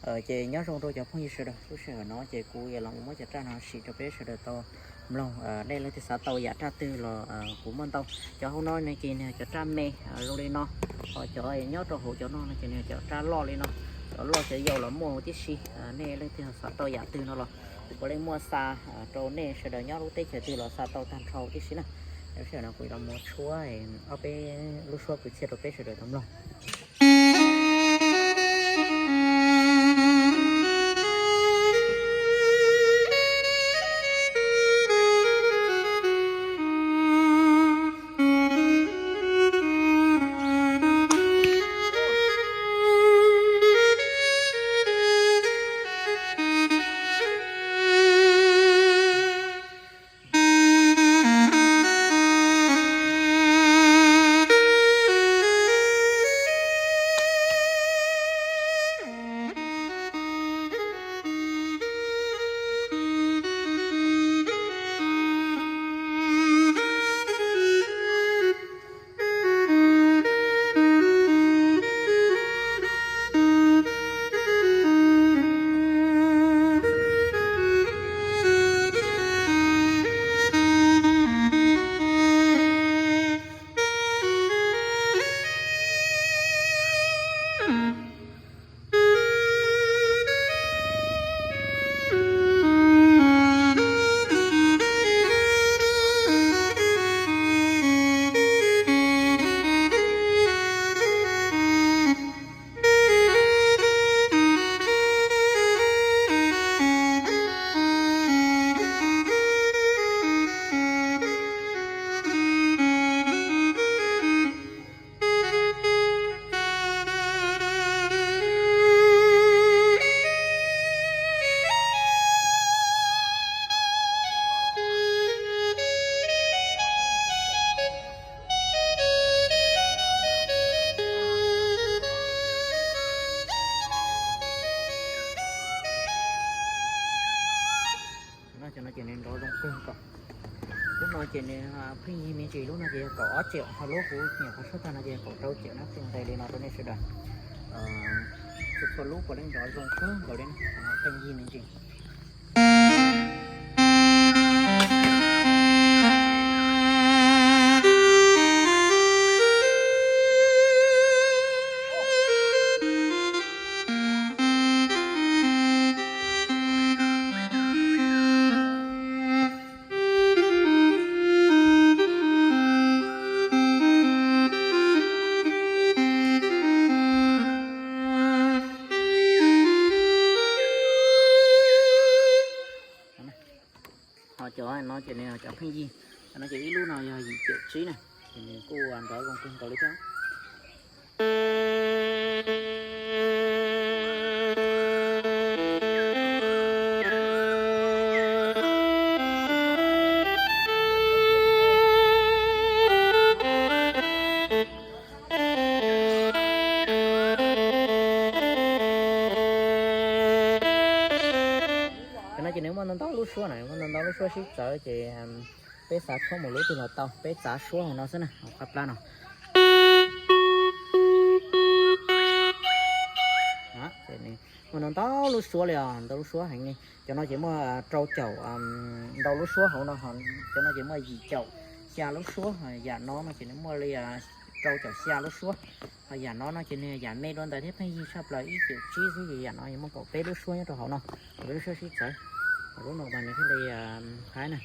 Ces nyob zoo rau cov phooj ywg sawv daws, lub sij hawm no ces kuv yuav los muab cov raj no sim rau peb sawv daws tau mloog. Nej leej twg xav tau yam raj twg los kuv muaj ntau. Cov hauv no ne ces nws cov raj me zoo li no, ho cov nyob rau hauv cov no no ces nws cov raj loj li no. Cov loj cov yau los muaj huv tib si. Nej leej twg xav tau yam twg no los kuv puav leej muaj xa rau nej sawv daws nyob lub teb chaws twg los xa tau tag nrho huv tib si na. Lub sij hawm no kuv los mus tshuab ob peb lub suab kwv txhiaj rau peb sawv daws tau mloog. No ces nws nrov zoo kawg nkaus. Lub no ces nws pheej yig me ntsis, lub no ces yog kaum ob triệu, ho lub kuv nyuam qhuav suab tag no ces kaum rau triệu na, pheej nqes li no rau nej sawv daws. Txhua txhua lub puav leej nrov zoo kawg nkaus li na, pheej yig me ntsis. Ho cov no ces nws cov pheej yig, cov no ces ib lub no yog yim triệu tsib na, ces nws kuj nrov zoo kawg nkaus li thiab. Cov no ces nws muaj ntau ntau lub suab na, muaj ntau ntau lub suab sib txawv ces peb xav tshuab mus lub twg los tau, peb txav suab hauv no xwb na, hauv qab plab no. Muaj ntau ntau lub suab li os, ntau lub suab heev li. Cov no ces muaj rau caum, ntau lub suab hauv no, cov no ces muaj yim caum xya lub suab, yam no no ces nws muaj li rau caum xya lub suab. Ho yam no no ces nws yam me dua ntawd thiab, pheej yig tshaj plaws ib triệu tsib xwb, ces yam no muaj kaum peb lub suab nyob rau hauv no, kaum peb lub suab sib txawv. Lub no mas nws thiaj li haib na.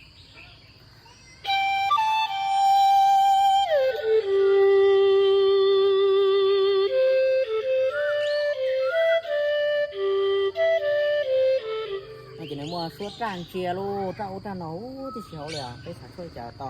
No ces nws muaj suab raj ntsia lub raj ub raj no huv tib si hauv li os, peb xav tshuab li cas to.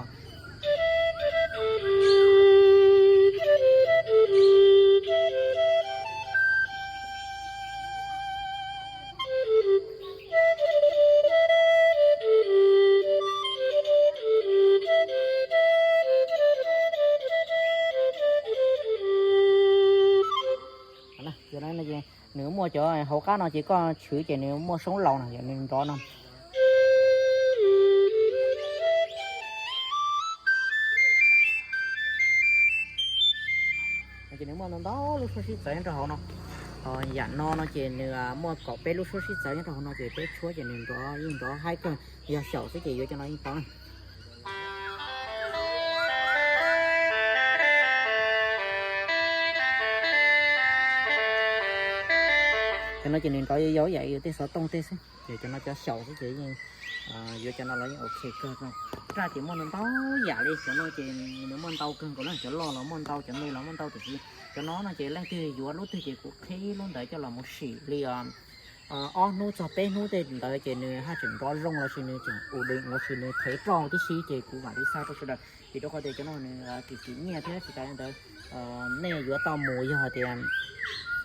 Nws muaj cov hauv qab no ces koj chwv ces nws muaj soob laus no, yog nws nrov no. Ces nws muaj ntau ntau lub suab sib txawv nyob rau hauv no. Yam no no ces nws muaj kaum peb lub suab sib txawv nyob rau hauv no ces peb tshuab ces nws nrov yeej nrov haib kawg, yog xyaum xwb ces yuav cov no yeej tau na. Cov no ces nws nrov yau yam yus tej xov tooj tej xwb ces cov no cov xyaum xwb ces yeej yuav cov no los yeej ok kawg. Raj ces muaj ntau yam li cov no ces nws muaj ntau kawg nkaus na, cov loj los muaj ntau, cov me los muaj ntau tiam sis cov no no ces leej twg yuav lub twg ces kuv qhib lub ntawd coj los mus sim li ob hnub txog peb hnub tej ntawd ces nws haj tseem nrov zoo lossis nws tseem ua dees lossis nws thev roj tib si ces kuv mam li xa rau sawv daws. Vim rau qhov tias cov no nws kim kim nyiaj thiab tsis tas li ntawd nej yuav tau mus yog hais tias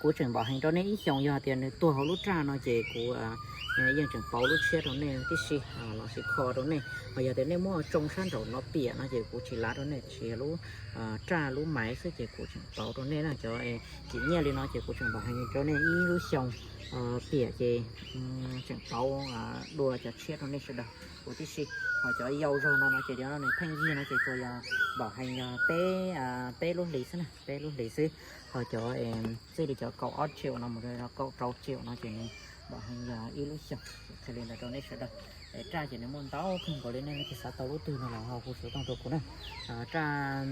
kuv tseem npam heev rau nej ib xyoos, yog hais tias nws tuag hauv lub raj no ces kuv yeej tseem pauv lub tshiab rau nej tib si lossis kho rau nej. Ho yog tias nej muab tsoo sab nraum no piam no ces kuv tsis lav rau nej, tiam sis yog lub raj lub maiv xwb ces kuv tseem pauv rau nej na. Cov kim nyiaj li no ces kuv tseem npam heev rau nej ib lub xyoos piam ces tseem pauv dua cov tshiab rau nej sawv daws ua tib si. Ho cov yau zog no no ces nws pheej yig no ces tsuas yog npam heev yog peb, peb lub hlis xwb na, peb lub hlis xwb. Ho cov txij li cov kaum ob triệu no mus rau kaum rau triệu no ces nws npam heev yog ib lub xyoos. Qhia li ntawd rau nej sawv daws. Raj ces nws muaj ntau kawg nkaus li, nej leej twg xav tau lub twg no los ho hu xov tooj rau kuv na. Raj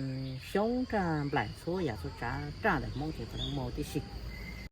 xyoob, raj nplaim, txhua yam txhua tsav raj ntawm Hmoob ces kuv muaj tib si.